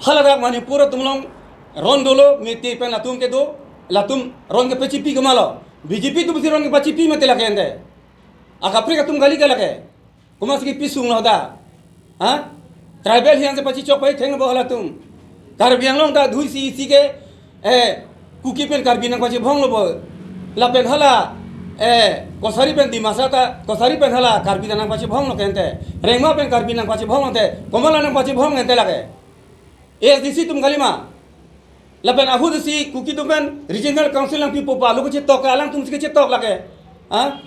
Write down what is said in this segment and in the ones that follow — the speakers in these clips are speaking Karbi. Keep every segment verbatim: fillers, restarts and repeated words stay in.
Haladak Manipur atum along ron dolo, Meitei pen latum kedo, latum ron kepachipi komatlo? B J P atum si ron kepachipi mate lake ante. Akaprek atum kali ke lake. Komatsi kepisung lo da. Ha? Tribal hiang si pachichok pai theng bo halatum. Karbi Anglong ta dui isi isi ke, eh, Kuki pen Karbi nangpachibhong lo bo. Lapen hala, eh, Kosari pen Dimasa ta, Kosari pen hala Karbi ta nangpachibhong lo ke ante. Rengma pen Karbi nangpachibhong lo ante. Komat la nangpachibhong ante lake? A S D C atum kalima? Lapen ahut si Kuki atum pen Regional Council nangpipo pa, lo kachetok ke, alangtum si kachetok lake. Ha?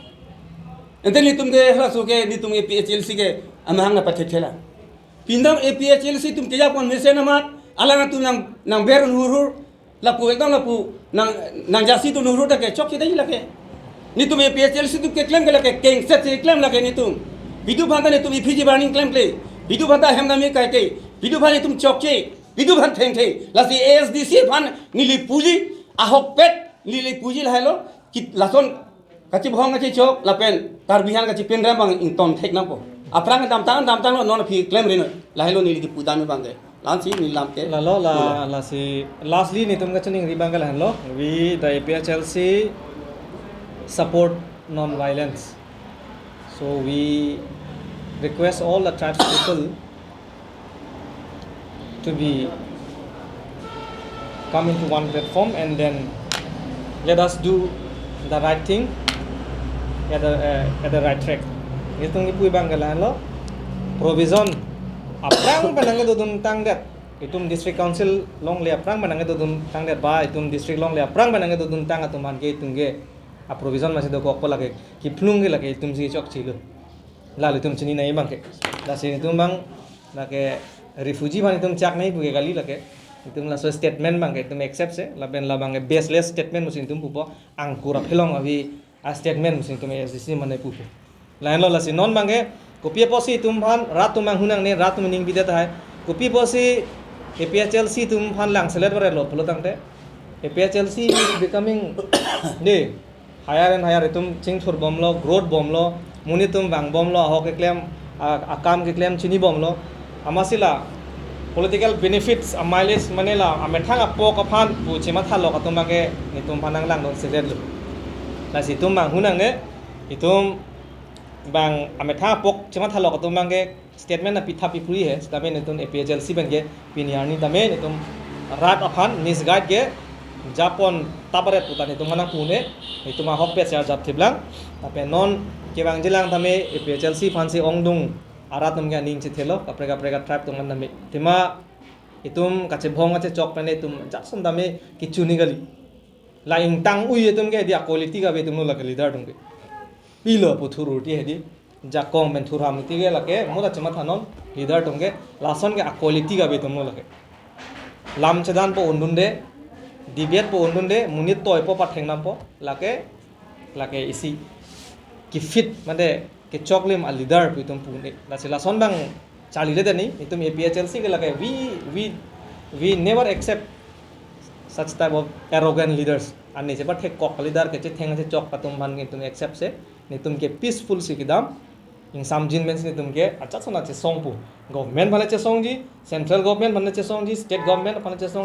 Ante netum ke halaso ke, netum A P H L C ke amahang nangpathekthela. Pindam A P H L C atum kejapon mesen amat, alangtum nang, nangber un hurhur, lapu ekdam lapu nang, nangjasi dun hurhur ta ke chokche dei lake. Netum A P H L C atum keklem ke lake, kengset si klem lake netum. Pidun aphan ta netum effigy burning klemkle. Pidun aphan ta hem nami kaike. Pidun aphan netum chokche. Pidun aphan thengthe. Lasi A S D C aphan neli puji, ahokpet neli puji lahelo. Ki lason kachibhong kachichok lapen Karbi aphan kachipinrem abang ingtonthek nangpo. Aphrang damtang damtanglo, non aphi klemri noi. Lahelo neli kipu dam abang ke. Lasi neli lam ke. Lalo la, lalo. Lasi lastly netum kachiningri abang ke lahenlo. We, the A P H L C, support non-violence. So we request all the tribes people to be come into one platform and then let us do the right thing at the, uh, at the right track. Netum kipu abang ke lahenlo. Provision aphrang pen nangkedodun tangdet. Itum district council longle aphrang pen nangkedodun tangdet ba, itum district longle aphrang pen nangkedodun tang atum aphan ke itum ke a provision masi dokokpo lake, kiphlung ke lake itum si chokchelo. Lalo itum chini nangji abang ke. Lasi netum abang lake refugee aphan itum chak nangji pu ke kali lake. Itum laso statement abang ke itum accept se, lapen labang ke baseless statement pusi itum pupo, angkur aphelong avi a statement pusi itum A S D C mane pupo. Lahenlo lasi non abang ke, kopi apotsi itum aphan rat atum anghunang ne, rat atum ning bidet tahai. Kopi apotsi A P H L C atum aphan langselet varelo pulo tangte, A P H L C is becoming ne, higher and higher, itum chingthur bomlo, growth bomlo, monit atum vangbomlo, ahok keklem, a, akam keklem chinibomlo. Amatsi la political benefits, a mileage mane la amethang apok aphan pu chemathalo atum abang ke netum aphan nanglangdun seletlo. Lasi itum anghunang ne, itum abang amethang apok chemathalo atum abang ke statement nangpitha pipri he, sitame netum A P H L C pen ke pini arni tame netum rat aphan misguide ke japon taparet puta netum aphan nangpu ne, netum ahokpet si arjap thiplang. Lapen non kevangjilang tame A P H L C aphansi ongdung arat atum ke aning chethelo, kaprek kaprek a tribe atum tame. Athema itum kachibhong kachechok pen itum jason tame kichuni kali. La ingtang ui atum ke hedi a quality kave atumlo lake leader atum ke. Pilo pu thurur ti hedi. Jakong pen thurham ti ke lake, mo ta chemathanon leader atum ke, lason ke a quality kave atumlo lake. Lam chedanpo undunde, debate po undunde, monit toipo pathengdampo, lake, lake isi kefit mate kechoklim a leader pu itum pu ne. Lasi lason abang charlile tani, itum A P H L C ke lake, we, we, we never accept such type of arrogant leaders. Ani chepathek kok leader kechetheng chechok atum aphan itum accept se, netum ke peaceful si kedam, ingsamjin pen si netum ke achaksona chesong pu. Government aphan chesongji, central government aphan chesongji, state government aphan chesongji.